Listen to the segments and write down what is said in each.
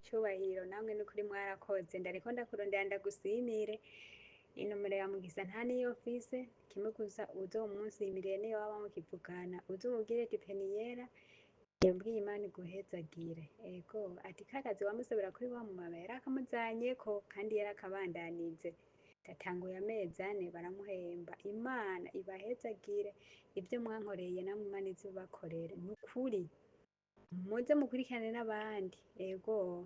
icubahiro. Namwe n'ukuri mwarakoze. Ndariko ndakurondera ndagusimire. Inomero ya Mugisa nta niyo mfise, kimwe gusa uzomunsimire niyo waba mukivugana, uzumubwire ati Peniyera yambwiye Imana iguhezagire. Ego, ati kakazi wamusabira kuri wa mumama yarakamuzanyeko kandi yarakabandanije. Yatanguye amezi 4 baramuhemba. Imana ibahezagire, ibyo mwankoreye namwe Imana izibakorere. Nukuri muze mukurikirane n'abandi. Ego,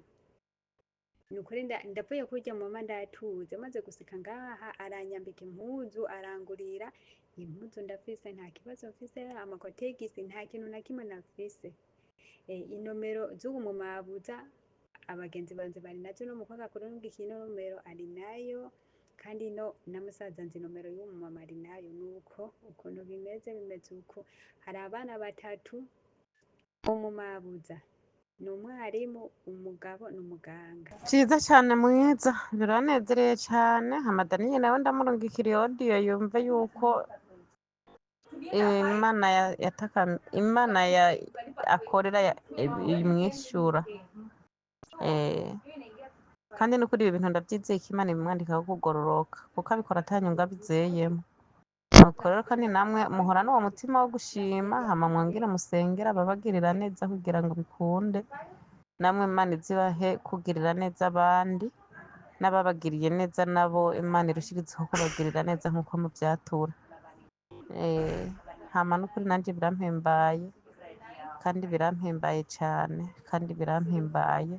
nukuri ndavuye kurya mama ndatuze, maze gusika ngaha aranyambika impuzu, arangurira impuzu, ndafise nta kibazo mfise, amakotegisi nta kintu na kimwe nafise. Inomero z'uwo mumabuza abagenzi banje bari nazo, no mukobwa kurungika inomero ari nayo, kandi no na musaza nzi inomero y'uwo mumama ari nayo. Nuko ukuntu bimeze uko. Hari abana batatu, umumabuza ni umwarimu, umugabo ni umuganga. Vyiza cane mwiza, biranezereye cane. Hama Daniel nawe ndamurungikira iyo audio yumve yuko Imana yataka Imana ya akorera imwishura. Kandi nukuri ibi bintu ndavyizeye ko Imana ibimwandikako kugororoka, kuko abikora ata nyungu abizeyemwo. Nuko rero kandi namwe muhorane uwo mutima wo gushima, hama mwongere musengere ababagirira neza kugira ngo bikunde, namwe Imana izibahe kugirira neza abandi, n'ababagiriye neza nabo Imana irushirizeho kubagirira neza nk'uko muvyatura. Hama nukuri nanje birampimbaye, kandi birampimbaye cane, kandi birampimbaye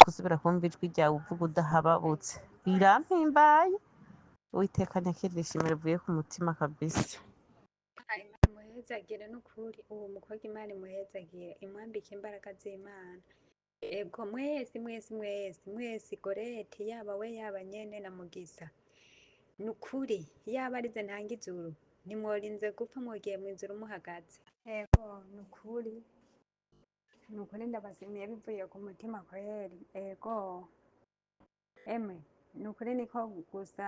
gusubira kumva ijwi ryawe uvuga udahababutse, birampimbaye. Uwiteka nyakirira ishimwe rivuye ku mutima kabisa. Imana imuhezagire nukuri, uwo mukobwa Imana imuhezagire, imwambike imbaraga z'Imana. Ego, mwese mwese mwese mwese, Gorete yaba we yaba nyene na Mugisa, nukuri yaba arize ntanga ijuru ntimworinze gupfa, mwogiye mw'ijuru muhagaze. Ego, nukuri nukuri ndabashimiye bivuye ku mutima kweri. Ego, emwe nukuri niko gusa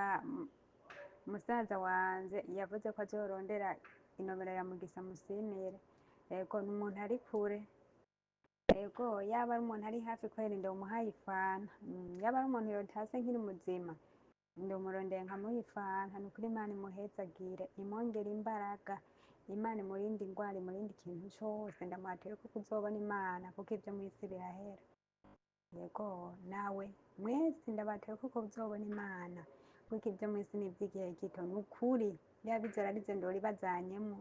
musaza wanje yavuze ko azorondera inomero ya Mugisa musimire. Ego, ni umuntu ari kure. Ego, yaba ari umuntu ari hafi kweri ndomuhaye ifanta. Yaba ari umuntu yotase nkiri muzima ndomurondeye nkamuha ifanta. Nukuri Imana imuhezagire, imwongere imbaraga, Imana imurinde ingwara, imurinde ikintu cose. Ndamuhatiye ko kuzobona Imana, kuko ivyo mw'isi birahera. Yego, nawe mwese ndabatuye ko kuzobona Imana, kuko ivyo mw'isi ni ivy'igihe gito. Nukuri yaba ijoro arize ndori bazanyemwo,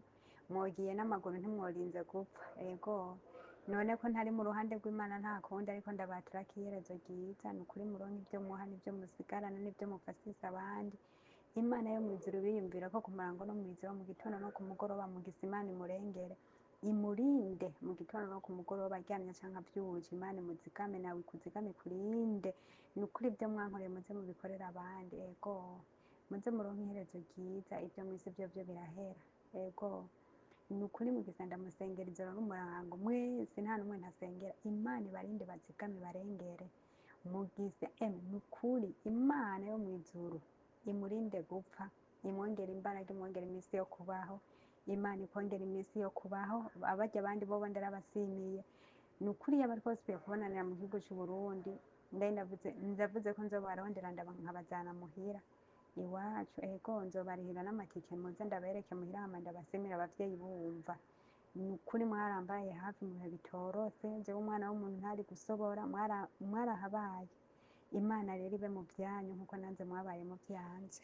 mwogiye n'amaguru ntimworinze gupfa. Ego, none ko ntari mu ruhande rw'Imana nta kundi, ariko ndabaturako iherezo ryiza. Nukuri muronke ivyo muha n'ivyo musigarana n'ivyo mufasisa abandi. Imana yo mw'ijuru biyumvira ko ku murango no mw'ijoro, mu gitondo no ku mugoroba. Mugisa Imana imurengere, imurinde mu gitondo no ku mugoroba, aryamye canke avyutse. Imana imuzigame, nawe ikuzigame, ikurinde. Nukuri ivyo mwankoreye muze mubikorere abandi. Ego, muze muronke iherezo ryiza, ivyo mw'isi vyovyo birahera. Ego, nukuri Mugisa ndamusengera ijoro n'umurango, mwese nta n'umwe ntasengera. Imana ibarinde, bazigame, barengere. Mugise emwe nukuri Imana yo mw'ijuru imurinde gupfa, imwongere imbaraga, imwongere iminsi yo kubaho. Imana ikongera iminsi yo kubaho. Abarya abandi bobo ndarabasimiye nukuri. Yaba twasubiye kubonanira mu gihugu c'u Burundi, ndari ndavuze ko nzobarondera nkabajana muhira iwacu. Ego, nzobarihira n'amatike muze ndabereke muhira, hama ndabasimira abavyeyi bumva. Nukuri mwarambaye hafi mu bihe bitorose, jewe umwana w'umuntu ntari gusobora, mwarahabaye. Imana rero ibe mu vyanyu nkuko nanze mwabaye mu vyanje.